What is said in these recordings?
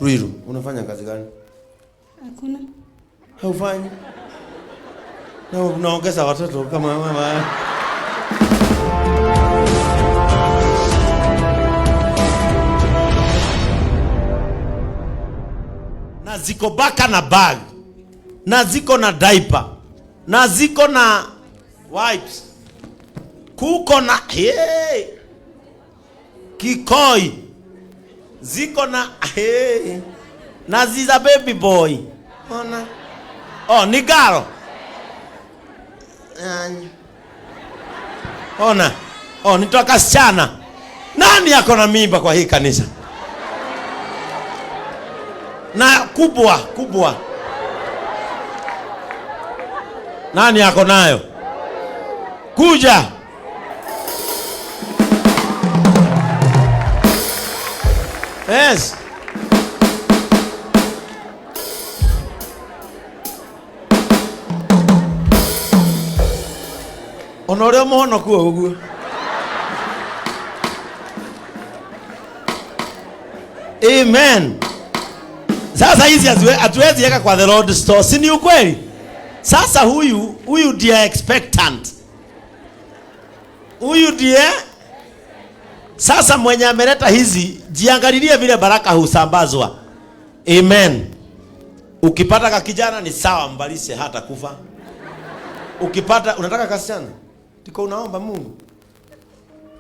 Ruiru, unafanya kazi gani? Hakuna. Haufanyi? Na unaongeza watoto kama mama. Na ziko baka na bag. Na ziko na diaper. Na ziko na wipes. Kuko na hey, kikoi. Ziko na hey, na ziza baby boy. Ona. Oh, ni garo. Ona. Oh, nitoka sichana. Nani ako na mimba kwa hii kanisa? Na kubwa, kubwa. Nani ako nayo? Kuja. Yes. Ona ũrĩa mũhonoku ũguo. Amen. Sasa hizi hatuwezi weka kwa the Lord store, si ni ukweli? Sasa huyu ndiye expectant. Huyu ndiye sasa mwenye ameleta hizi, jiangalilie vile baraka husambazwa. Amen. Ukipata ka kijana ni sawa, mbalishe hata kufa. Ukipata unataka kasichana, tiko unaomba Mungu.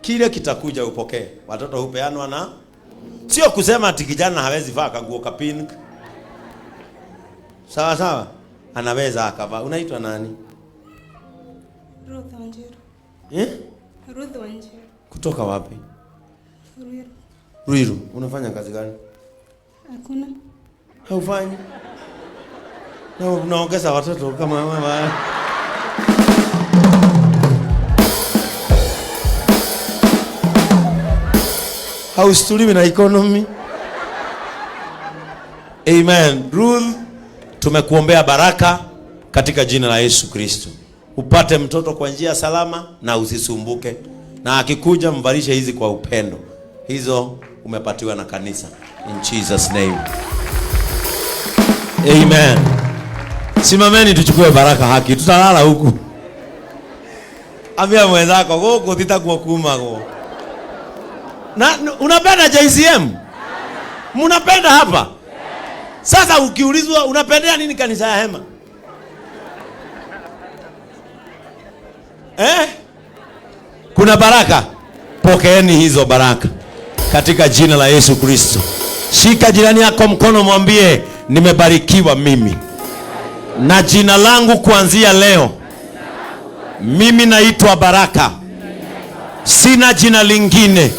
Kile kitakuja upokee. Watoto hupeanwa na sio kusema ati kijana hawezi vaa kanguo ka pink. Sawa sawa. Anaweza akavaa. Unaitwa nani? Ruth Wanjiru. Eh? Ruth Wanjiru. Kutoka wapi? Ruiru. Ruiru. Unafanya kazi gani? Hakuna. Haufanyi? Na unaongeza watoto kama mama. Haustuliwi na economy. Amen. Ruth, tumekuombea baraka katika jina la Yesu Kristo. Upate mtoto kwa njia salama na usisumbuke. Na akikuja mvalishe hizi kwa upendo. Hizo umepatiwa na kanisa. In Jesus name. Amen. Simameni tuchukue baraka haki. Tutalala huku. Ambia mwenzako guku titakuwa kumagwo. Na unapenda JCM? Mnapenda hapa? Sasa ukiulizwa unapendea nini kanisa ya Hema? Eh? Kuna baraka. Pokeeni hizo baraka katika jina la Yesu Kristo. Shika jirani yako mkono, mwambie nimebarikiwa mimi. Na jina langu kuanzia leo mimi naitwa Baraka. Sina jina lingine.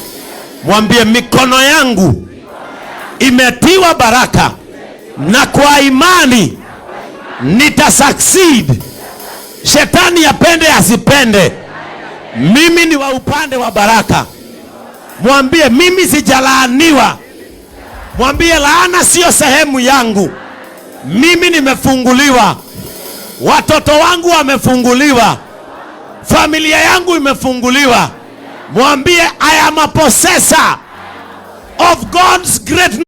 Mwambie mikono yangu imetiwa baraka na kwa imani nita succeed. Shetani apende asipende, mimi ni wa upande wa baraka. Mwambie mimi sijalaaniwa. Mwambie laana sio sehemu yangu. Mimi nimefunguliwa. Watoto wangu wamefunguliwa. Familia yangu imefunguliwa. Mwambie I am a possessor of God's greatness.